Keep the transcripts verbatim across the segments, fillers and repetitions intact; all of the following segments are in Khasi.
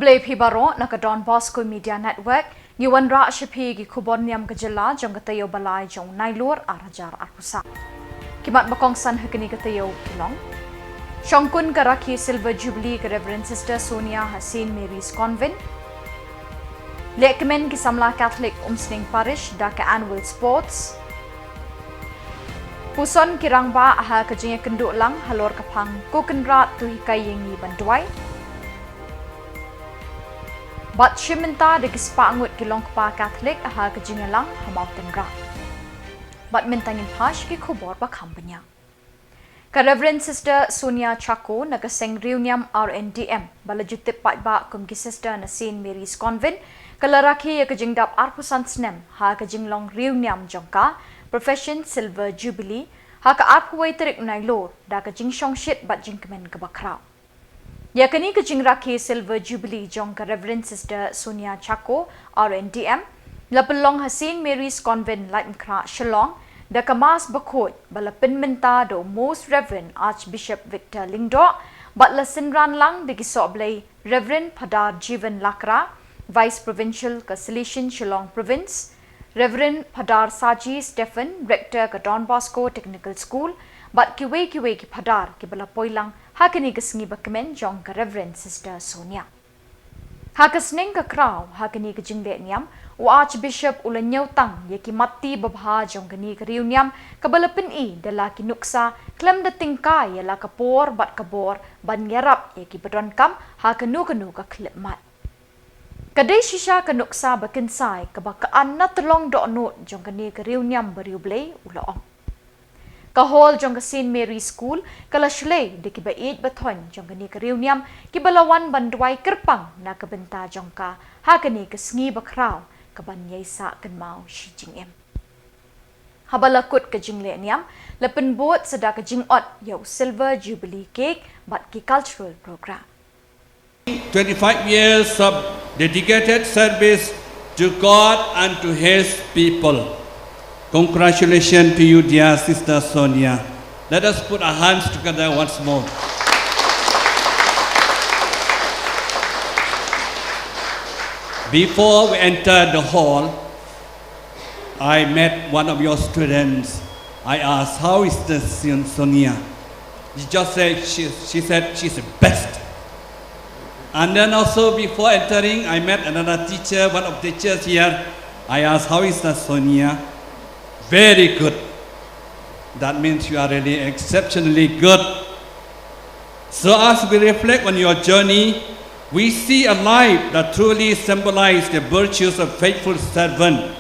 Khublei phi baroh na ka Don Bosco Media Network. Ngi wanrah sha phi ki khubor niam ka jylla jong ka taïew ba lai jong u Nailur ar hajar arphew saw. Ki mat ba kongsan ha kane ka taïew ki long: Shongkun ka rakhe Silver Jubilee ka Reverend Sister Sonia ha Saint Mary's Convent. Lehkmen ki samla Catholic Umsning Parish da ka Annual Sports. Puson ki rangbah ha ka jingïakynduh lang halor ka phang Ko Kynrad to hikai ïa ngi ban duwai. Bad shim mynta da ki spah ngut ki longkpa Catholic ha ka jingïalang ha Mawtynrat. Bad mynta ngin phai sha ki khubor ba kham bniah. Ka Reverend Sister Sonia Chacko na ka seng riewniam R N D M ba la ju tip paidbah kum ki sister na Saint Mary's Convent, ka la rakhe ïa ka jingdap arphew san snem ha ka jinglong riewniam jong ka, profession Silver Jubilee, ha ka arphew wei tarik Nailur da ka jingshongshit bad jingkmen kaba khraw. Ïa kane ka jingrakhe Silver Jubilee jong ka Reverend Sister Sonia Chacko, R N D M, la pynlong ha Saint Mary's Convent, Laitumkhrah, Shillong, da ka Mass bakhuid ba la pynmynta da u Most Reverend Archbishop Victor Lyngdoh, bad la synran lang da ki sohblei Reverend Phadar Jivan Lakra, Vice Provincial ka Salesian Shillong Province, Reverend Phadar Saji Stephen, Rector ka Don Bosco Technical School, bad kiwei kiwei ki phadar kiba la poi lang ha kane ka sngi ba kmen jong ka Reverend Sister Sonia. Ha ka sneng ka khraw ha kane ka jingleh niam, u Archbishop u la ñiewtang ïa ki matti babha jong kane ka riewniam kaba la pyni da la ki nuksa khlem da tyngkai ïa la ka por bad ka bor ban ïarap ïa kiba donkam ha kano kano ka khyllipmat. Ka dei shisha ka nuksa ba kynsai kaba ka an na tylong dohnud jong kane ka riewniam bariewblei, u la ong. Ka hall jong ka Saint Mary School ka la shlei da kiba ïeit ba thoiñ jong kane ka riewniam kiba la wan ban duwai kyrpang na ka bynta jong ka ha kane ka sngi ba khraw kaban ïai sah kynmaw shi jingim. Haba la kut ka jingleh niam, la pynbud sa da ka jingot ïa u Silver Jubilee Cake bad ki cultural program. Twenty-five years of dedicated service to God and to His people. Congratulations to you, dear Sister Sonia. Let us put our hands together once more. Before we enter the hall, I met one of your students. I asked, "How is the Son- Sonia?" She just said, she, she said, "She's the best." And then also before entering, I met another teacher, one of the teachers here. I asked, "How is the Sonia?" "Very good." That means you are really exceptionally good. So as we reflect on your journey, we see a life that truly symbolizes the virtues of faithful servant.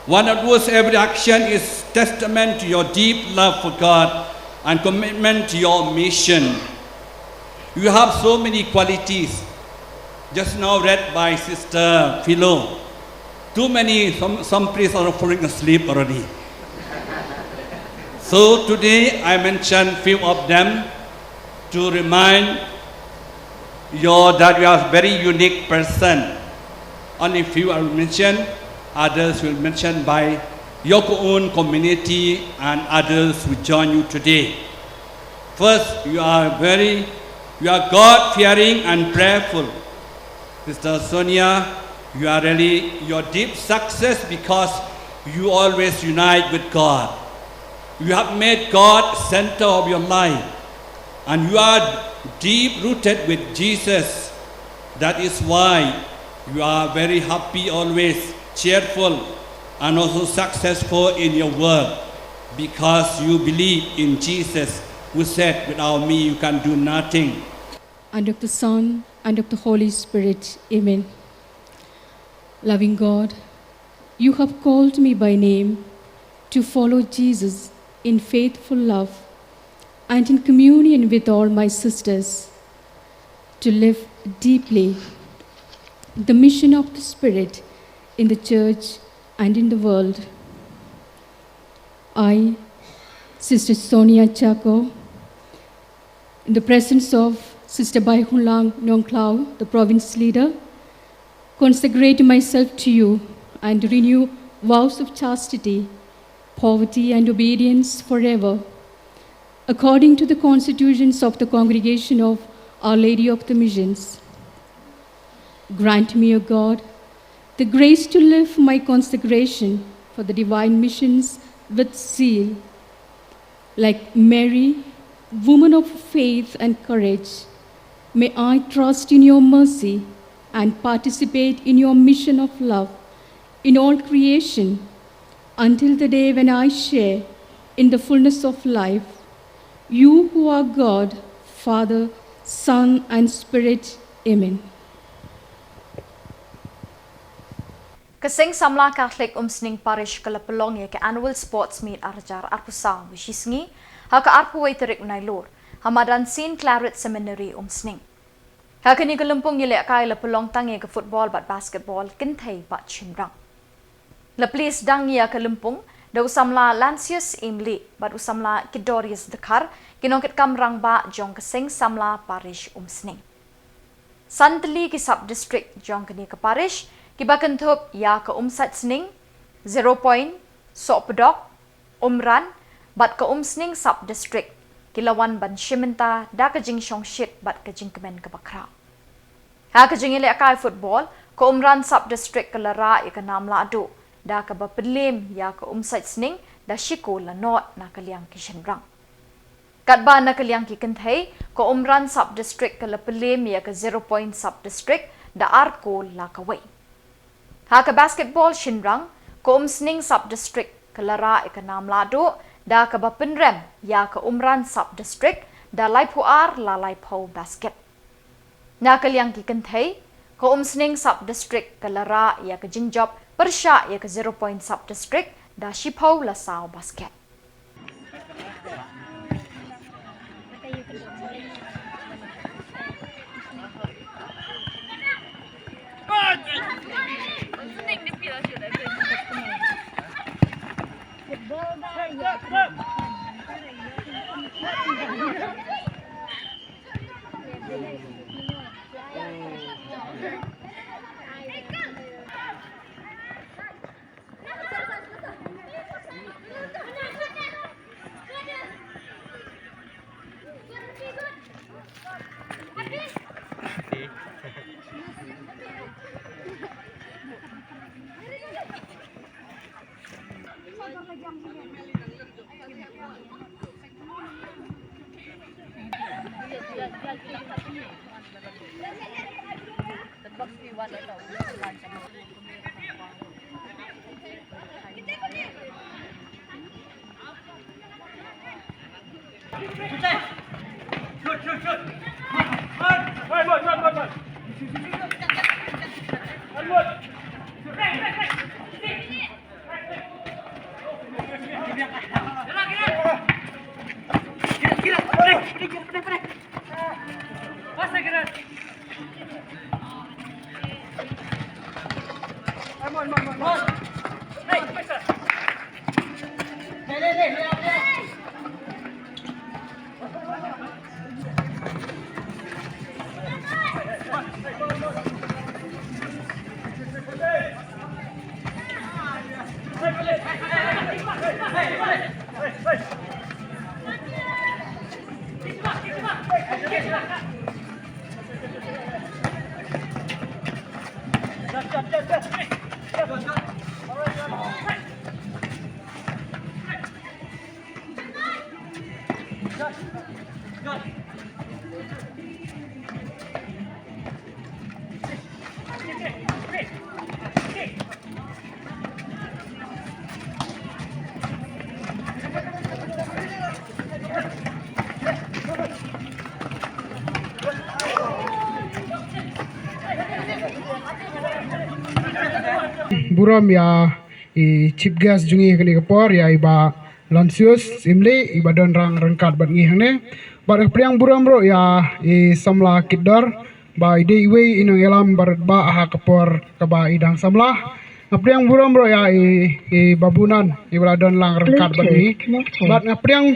One of whose every action is testament to your deep love for God and commitment to your mission. You have so many qualities, just now read by Sister Philo. Too many, some, some priests are falling asleep already. So today I mention few of them to remind you that you are a very unique person. Only few I will mention, others will mention by your own community and others who join you today. First, you are very, you are God-fearing and prayerful. Sister Sonia, you are really, your deep success because you always unite with God. You have made God center of your life. And you are deep rooted with Jesus. That is why you are very happy always, cheerful, and also successful in your work, because you believe in Jesus, who said, "Without me, you can do nothing." And of the Son, and of the Holy Spirit. Amen. Loving God, you have called me by name to follow Jesus in faithful love and in communion with all my sisters, to live deeply the mission of the Spirit in the church and in the world. I, Sister Sonia Chacko, in the presence of Sister Baihunlang Nongkhlaw, the province leader, consecrate myself to you and renew vows of chastity, poverty, and obedience forever, according to the constitutions of the Congregation of Our Lady of the Missions. Grant me, O God, the grace to live my consecration for the divine missions with zeal. Like Mary, woman of faith and courage, may I trust in your mercy and participate in your mission of love in all creation until the day when I share in the fullness of life, you who are God, Father, Son, and Spirit. Amen. Ka Seng Samla Catholic Umsning Parish ka la pynlong ïa ka Annual Sports Meet ar hajar arphew saw mynta ka sngi ha ka arphew wei tarik u Nailur ha madan Saint Claret Seminary Umsning. Ha kane ka lympung ïalehkai la pynlong tang ïa ka football bad basketball kynthei bad shynrang. La plie sdang ïa ka lympung da u samla Lancius Imli bad u samla Kidorius Dkhar, ki nongkitkam rangbah jong ka Seng Samla Parish Umsning. San tylli ki sub district jong kane ka parish kiba kynthup ïa ka Umsait Sning, Zero Point, Sohpdok, Umran bad ka Umsning sub district ki la wan ban shim bynta da ka jingshongshit bad ka jingkmen kaba khraw. Ha ka jingïalehkai football, ka Umran sub district ka la rah ïa ka nam lahduh da kaba pynlem ïa ka Umsait Sning da shi kol la nod na ka liang ki shynrang. Katba na ka liang ki kynthei, ka Umran sub district ka la pynlem ïa ka Zero Point sub district da ar kol la kawei. Ha ka basketball shynrang, ka Umsning sub district ka la rah ïa ka nam lahduh da kaba pynrem ïa ka Umran sub district da laiphew ar la laiphew basket. Na ka liang ki kynthei, ka Umsning sub district ka la rah ïa ka jingjop pyrshah ïa ka Zero Point sub district da shiphew la saw basket. Burom ïa i chief guest jong ngi ha kane ka por, ïa i Bah Lancius Imli, i ba don rang ryngkat bad ngi hangne. Bad nga pdiang burom ruh ïa i samla Kidor, ba i dei iwei i nongïalam ba rit ba ha ka por kaba i dang samla. Nga pdiang burom ruh ïa i, i Babunan, i ba la don lang ryngkat bad ngi. Bad nga pdiang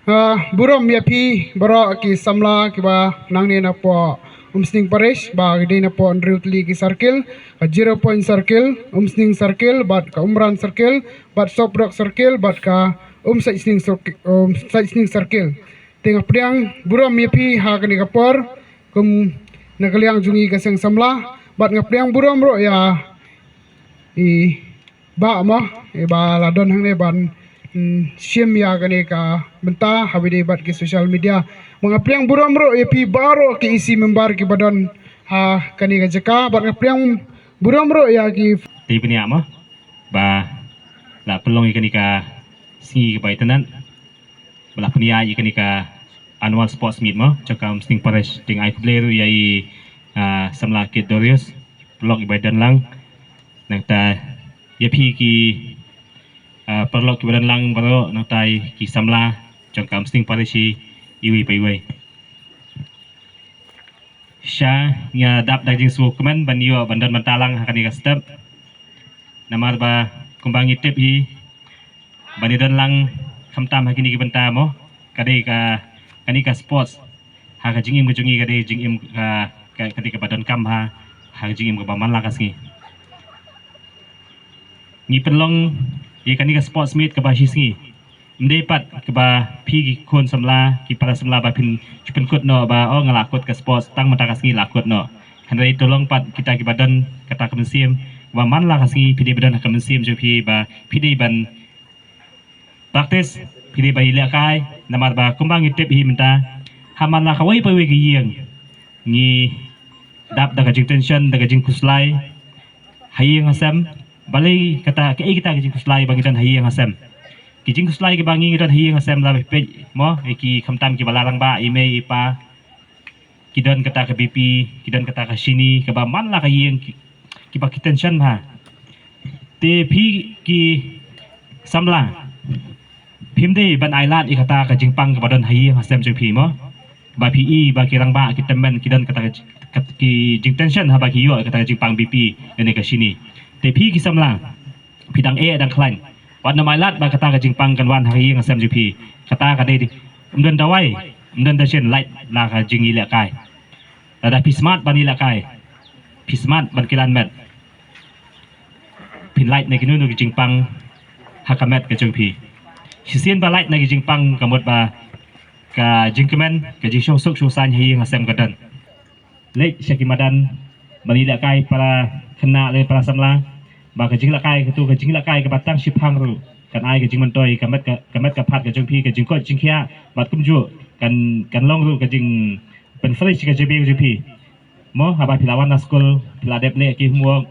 Ah, burom ïa phi baroh ki samla kiba nangne na poh Umsning Parish, ba ki dei na poh hynriew tylli ki circle, ka Zero Point Circle, Umsning Circle, bad ka Umran Circle, bad Sohpdok Circle, bad ka Umsait Sning Circ-, Umsait Sning Circle. Te nga pdiang burom ïa phi ha kane ka por, kum na ka liang jong ngi ka seng samla, Bad nga pdiang burom ruh ïa i Bah mo, i Bah la don hangne ban, mm, shim ïa kane ka bynta ha kaba ïadei bad ki social media. Bad nga pdiang burom ruh ïa phi baroh ki E C member kiba don ha kane ka jaka, bad nga pdiang burom ruh ïa ki. Te bniah mo ba la pynlong ïa kane ka sngi kaba itynnad ba la pynïaid ïa kane ka annual sports meet mo jong ka Umsning Parish. Te nga ai khublei ruh ïa i, ah, samla Kit Dorius, paralok iba don lang. Nangta ïa phi ki, ah, paralok kiba don lang baroh, nangta ïa ki samla jong ka Umsning Parish iwei pa iwei. Sha nga dap da ka jingsngewkmen ban ïoh ban don bynta lang ha kane ka step. Namar ba kumba ngi tip hi, ban ïadon lang khamtam ha kine ki bynta mo, ka dei ka, kane ka sports ha ka jingim ka jong ngi ka dei jingim ka, ka, ka dei kaba donkam ha, ha ka jingim kaba man la ka sngi. Ngi pynlong ïa kane ka sports meet kaba shi sngi. Ym dei pat kaba phi ki khun samla, ki para samla ba phin shu pynkut noh ba, oh, nga la kut ka sports, tang mynta ka sngi la kut noh. Hynrei to long pat kita kiba don kata ka mynsiem ba man la ka sngi phi dei ba don ha ka mynsiem jong phi ba phi dei ban practice, phi dei ban ïalehkai, namar ba kumba ngi tip hi mynta, ha man la kawei pa kawei ka ïing ngi dap da ka jingtension, da ka jingkhuslai ha ïing ha sem. Balei kata, kaei kata ka jingkhuslai ba ngi don ha ïing ha sem? Ki jingkhuslai kiba ngi, ngi don ha ïing ha sem, la phi peit mo, ïa ki khamtam kiba la rangbah, i mei i pa, ki don kata ka B P, ki don kata ka shini kaba man la ka ïing, ki, kiba ki tension bha. Te phi ki samla, phim dei ban ailad ïa kata ka jingpang kaba don ha ïing ha sem jong phi mo, ba phi i ba ki rangbah, ki tymmen, ki don kata ka ji-, kat-, ki jingtension haba ki ïoh ïa kata ka jingpang B P lane ka shini. Te phi ki samla, phi dang eh dang khlaiñ, wat nym ailad ba kata ka jingpang kan wan ha ka ïing ha sem jong phi. Kata ka dei, ym don dawai, ym don dashin, lait la ka jingïalehkai. Lada phi smat ban ïalehkai, phi smat ban kylan met, phin lait na kino kino ki jingpang ha ka met ka jong phi. Shisien ba lait na ki jingpang, ka mut ba ka jingkmen, ka jingshongsuk shongsaiñ ha ïing ha sem ka don. Leit sha ki madan ban ïalehkai para khynnah lane para samla, ba ka jinglehkai, katu ka jinglehkai kaba tang shiphang ruh kan ai ka jingmyntoi, ka met ka, ka met ka phad ka jong phi, ka jingkoit jingkhiah, bad kumjuh kan, kan long ruh ka jingpynfresh ka jabieng jong phi. Mo, haba phi la wan na skul, phi la dep leh ki homework,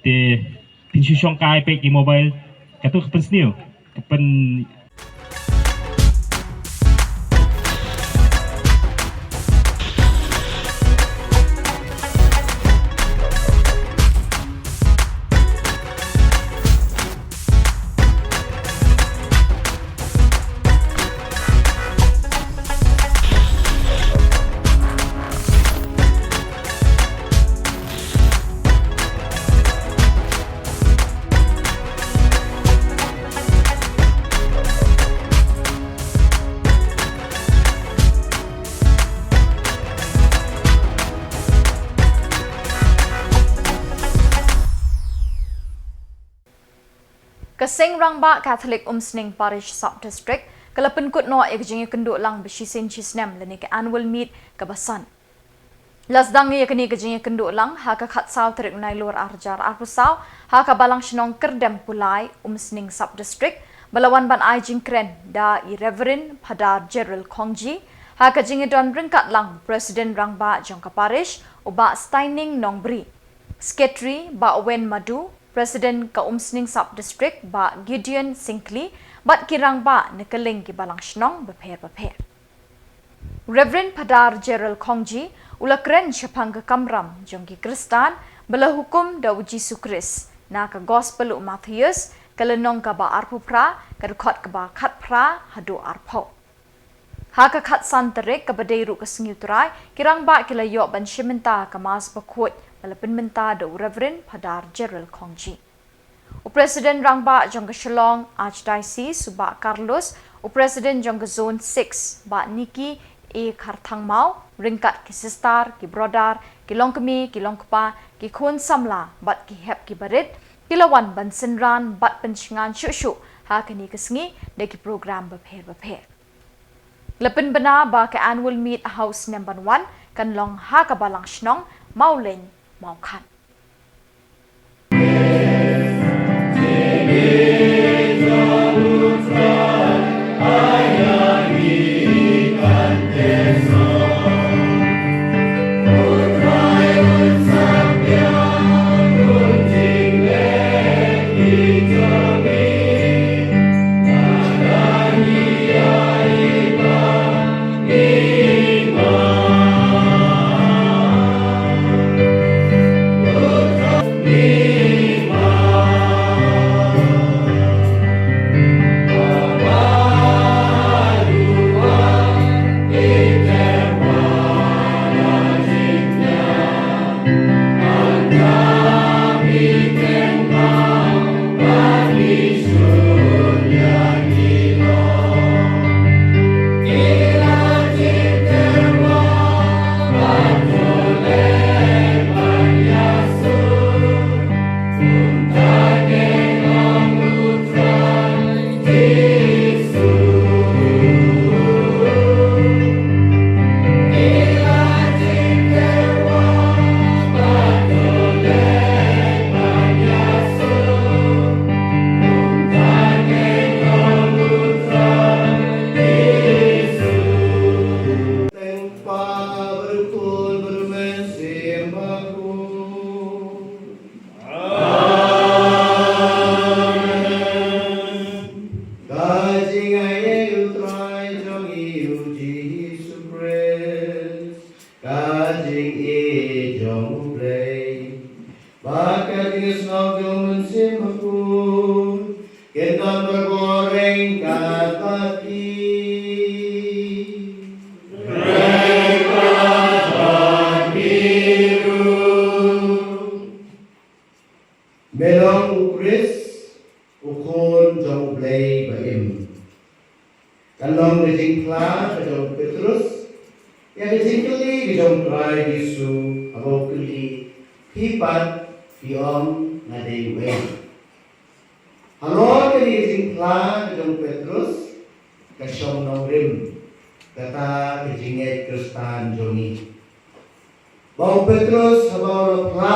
te phin shu shong kai peit ki mobile, katu ka pynsniew, ka pyn- Ka Seng Rangbah Katholik Umsning Parish Sub District ka la pynkut noh ïa ka jingïakynduh lang ba shisien shisnem lane ka annual meet kaba san. La sdang ïa kane ka jingïakynduh lang ha ka khatsaw tarik Nailur arhajar arphew saw ha ka Balang Shnong Kyrdem Pulai, Umsning Sub District, ba la wan ban ai jingkren da i Reverend Phadar Gerald Khongji, ha ka jingïadon ryngkat lang President Rangbah jong ka Parish, u Bah Steining Nongbri, Secretary Bah Wen Madu, President ka Umsning Sub District Bah Gideon Syngkli, bad ki rangbah na kylleng ki Balang Shnong bapher bapher. Reverend Phadar Gerald Khongji u la kren shaphang ka kamram jong ki Khristan ba la hukum da u Jisu Khrist na ka Gospel u Mathaios, ka lynnong kaba arphew phra, ka dkhot kaba khatphra haduh arphew. Ha ka khatsan tarik kaba dei ruh ka Sngi U Trai, ki rangbah ki la ïoh ban shim bynta ka Mass bakhuid ba la pynmynta da u Reverend Phadar Gerald Khongji. U President Rangbah jong ka Shillong Archdiocese, u Bah Carlos, u President jong ka Zone six, Bah Nicky A Kharthangmaw, ryngkat ki sister, ki brother, ki longkmie, ki longkpa, ki khun samla bad ki hep ki barit, ki la wan ban synran bad pynshngaiñ shuh shuh ha kane ka sngi da ki program bapher bapher. La pynbna ba ka annual meet ha u snem ban wan kan long ha ka Balang Shnong Mawlein, Mawkhap. Amen. Ka jingaiei u Trai jong ngi u Jisu Khrist, ka jingïeit jong u Blei, bad ka jingsngew jong u Mynsiem Bakhuid, kin don barabor ryngkat bad phi. Me long u Khrist, u Khun jong u Blei ba im. Kan long ka jingphla ka jong u Petrus ïa ka jingkylli ka jong u Trai Jisu, haba u kylli, phi pat phi ong nga dei uei? Halor kane ka jingphla ka jong u Petrus, ka shong nongrim kata ka jingngeit Khristan jong ngi. Ba u Petrus haba u la phla.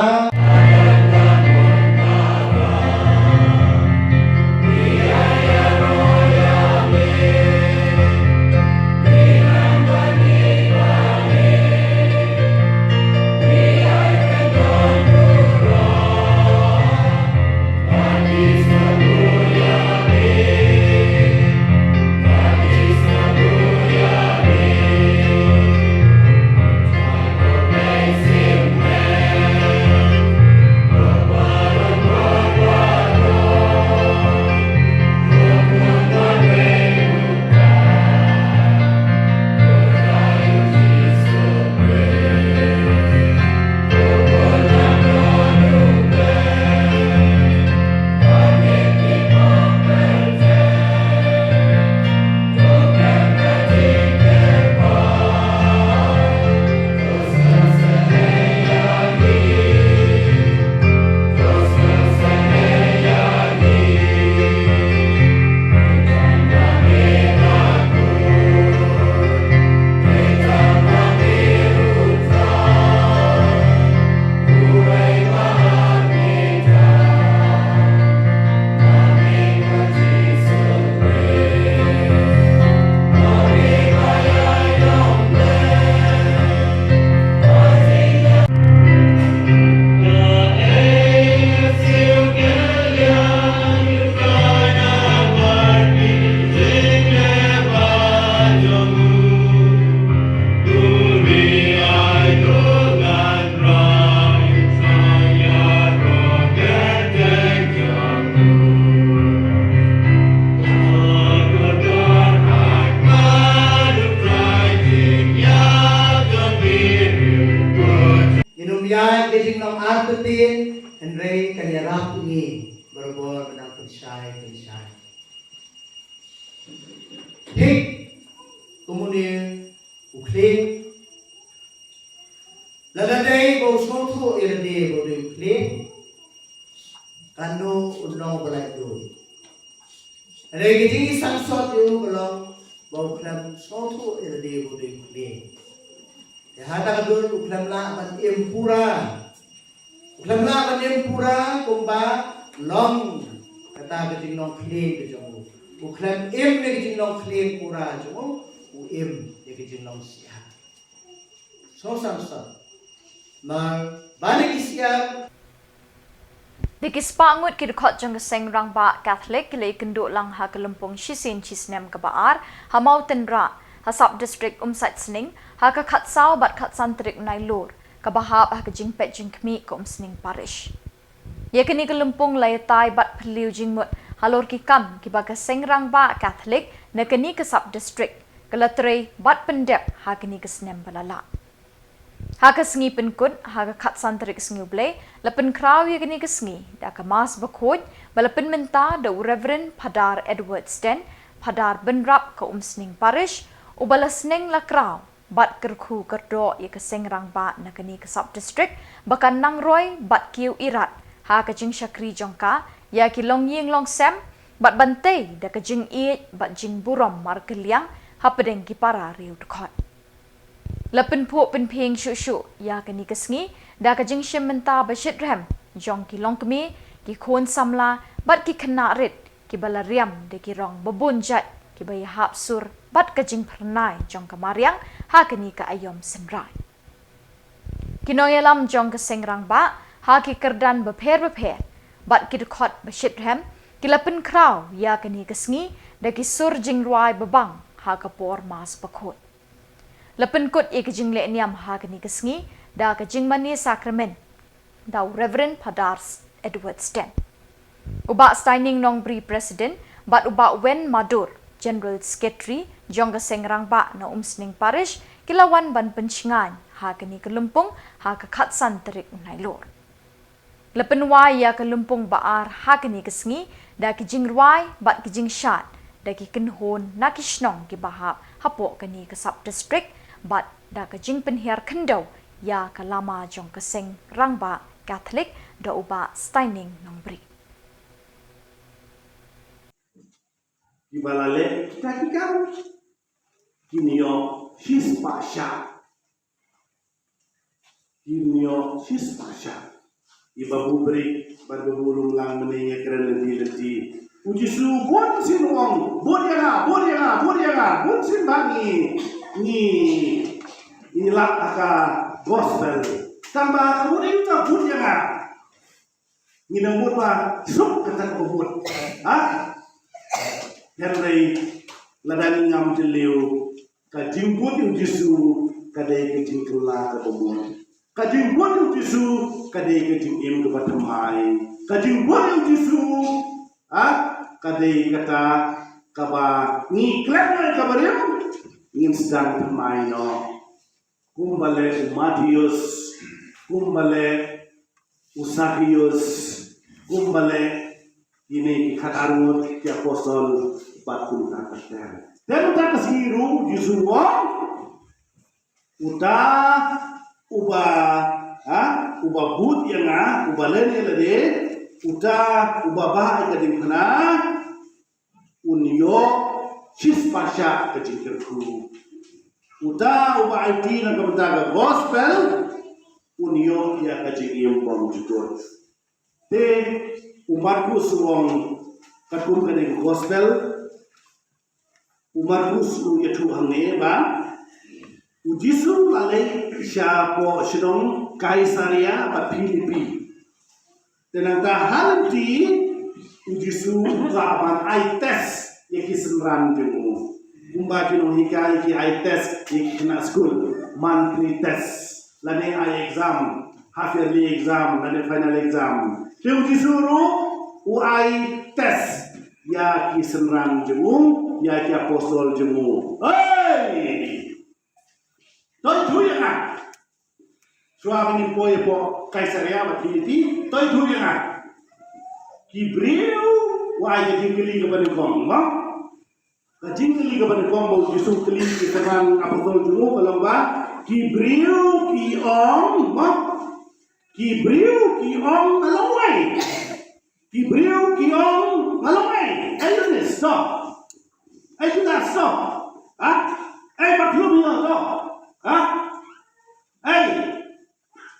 Ngin ym ïaid ka jinglong artatien, hynrei kan ïarap ïa ngi barabor ban nang pynshai pynshai. Thik kumne u khlieh. Lada dei ba u sngewthuh ïa lade ba u dei u khlieh, katno u nongpynlait dei. Hynrei ka jingïasangsot ïa u ka long ba u khlem sngewthuh ïa lade ba u dei u khlieh. Te ha kata ka dur u khlem lah ban im pura Khlem lah ban im pura kumba long kata ka jinglong khlieng ka jong u. U khlem im ïa ka jinglong khlieng pura jong u, u im ïa ka jinglong siat. Sngewsih sngewsih. Namar ba na ki siat. Da ki spah ngut ki dkhot jong ka seng rangbah Catholic ki la ïakynduh lang ha ka lympung shisien shisnem kaba ar ha Mawtynrah, ha sub district Umsait Sning, ha ka khatsaw bad khatsan tarik Nailur, kaba hap ha ka jingpeit jingkhmih ka Umsning Parish. Ïa kane ka lympung la ïatai bad phylliew jingmut halor ki kam kiba ka seng rangbah Catholic na kane ka sub district ka la trei bad pyndep ha kane ka snem ba la lah. Ha ka sngi pynkut, ha ka khatsan tarik Sngi U Blei, la pynkhraw ïa kane ka sngi da ka Mass bakhuid ba la pynmynta da u Reverend Phadar Edward Sten, Phadar bynrap ka Umsning Parish, uba la sneng la kraw bad kyrkhu kyrdoh ïa ka seng rangbah na kane ka sub district ba kan nang roi bad kiew irat ha ka jingshakri jong ka ïa ki longïing longsem bad ban tei da ka jingïeit bad jingburom markylliang hapdeng ki para riew dkhot. La pynphuh pynphieng shuh shuh ïa kane ka sngi da ka jingshim bynta ba shitrhem jong ki longkmie, ki khun samla bad ki khynnah rit kiba la riam da ki rong ba bun jait kiba ïahap sur bad ka jingphyrnai jong ka mariang ha kane ka aïom synrai. Ki nongïalam jong ka seng rangbah ha ki kyrdan bapher bapher bad ki dkhot ba shitrhem ki la pynkhraw ïa kane ka sngi da ki sur jingrwai babang ha ka por Mass bakhuid. La pynkut ïa ka jingleh niam ha kane ka sngi da ka jingmane sakramen da u Reverend Phadar Edward Sten. U Bah Steining Nongbri, President, bad u Bah Wen Madur, General Secretary jong ka seng rangbah na Umsning Parish, ki la wan ban pynshngaiñ ha kane ka lympung ha ka khatsan tarik Nailur. La pynwai ïa ka lympung ba ar ha kane ka sngi da ki jingrwai bad ki jingshad da ki kynhun na ki shnong kiba hap hapoh kane ka sub district bad da ka jingpynhiar khyndew ïa ka lama jong ka seng rangbah Catholic da u Bah Steining Nongbri. Kiba la leh kita ki kam, kin ïoh shispah shah. Kin ïoh shispah shah. I Babu Brik bad Babu Lumlang mynne ïa kren lynti lynti. U Jisu bun sien u ong, bud ïa nga, bud ïa nga, bud ïa nga, bun sien ba ngi, ngi, ngi lap ha ka gospel. Tangba ka bud ïa nga, bud ïa nga. Ngi nang bud ba suk kata ka bud. Ha? Hynrei lada ngi ngam jylliew, ka jingbud ïa u Jisu ka dei ka jingkylla kaba mut. Ka jingbud ïa u Jisu ka dei ka jingim kaba thymmai. Ka jingbud ïa u Jisu, ha, ka dei kata kaba ngi klet ïa kaba rim, ngin sdang thymmai noh. Kumba leh u Mathaios, kumba leh u Sakios, kumba leh kine ki khatar ngut ki apostol bad kumta ter ter. Te mynta ka sngi ruh u Jisu u ong, uta uba, ha, uba bud ïa nga, uba len ïa lade, uta uba bah ïa ka diengphna, un ïoh shispah shah ka jingkyrkhu. Uta uba aiti na ka bynta ka gospel, un ïoh ïa ka jingim bymjukut. Te u Markus u ong katkum kane ka gospel, u Markus u ïathuh hangne ba u Jisu u la leit shapoh shnong Kaisaria bad Philipi. Te nangta ha lynti u Jisu u kwah ban ai test ïa ki synran jong u. Kumba ki nonghikai ki ai test ïa ki khynnah skul, monthly test, lane ai exam, half yearly exam lane final exam. Te u Jisu ruh u ai test ïa ki synran jong u, ïa ki apostol jong u. Hei! To ïathuh ïa nga. Shuwa ba ngin poi hapoh Kaisaria bad Philipi, to ïathuh ïa nga. Ki briew, u ai ka jingkylli kaba nyngkong, mo? Ka jingkylli kaba nyngkong ba u Jisu u kylli ki synran apostol jong u ka long ba, ki briew ki ong, mo? Ki briew ki ong nga long wei. Ki briew ki ong nga long wei. Ei Eunice, to. Ei Judas, to. Ha? Ei Bartholomew, to. Ha? Ei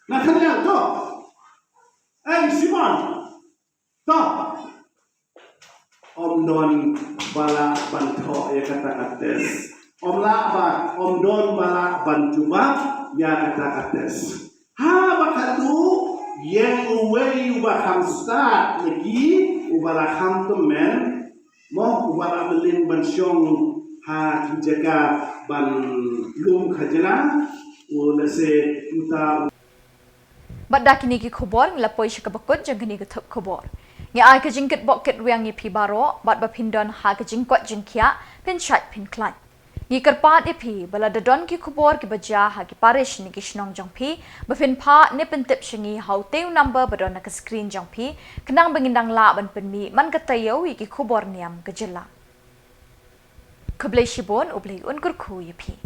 Nathanael, to. Simon, to, ym don ba lah ban thoh ïa kata ka test. Ym lah ba, ym don ba lah ban jubab ïa kata ka test. Haba katto, ïeng uwei uba kham stad na ki, uba la kham tymmen, mo, uba la mlien ban shong ha ki jaka ban lum khajna, u lehse uta. Bad da kine ki khubor ngi la poi sha kaba kut jong kane ka thup khubor. Ngi ai ka jingkitbok kitrwiang ïa phi baroh, bad ba phin don ha ka jingkoit jingkhiah, phin shait phin khlaiñ. Ngi kyrpad ïa phi ba lada don ki khubor kiba jia ha ki parish ne ki shnong jong phi, ba phin phah ne pyntip sha ngi ha utei u number ba don ha ka screen jong phi, khnang ba ngin dang lah ban pynmih man ka taïew ïa ki khubor niam ka jylla. Khublei shibun, U Blei un kyrkhu ïa phi.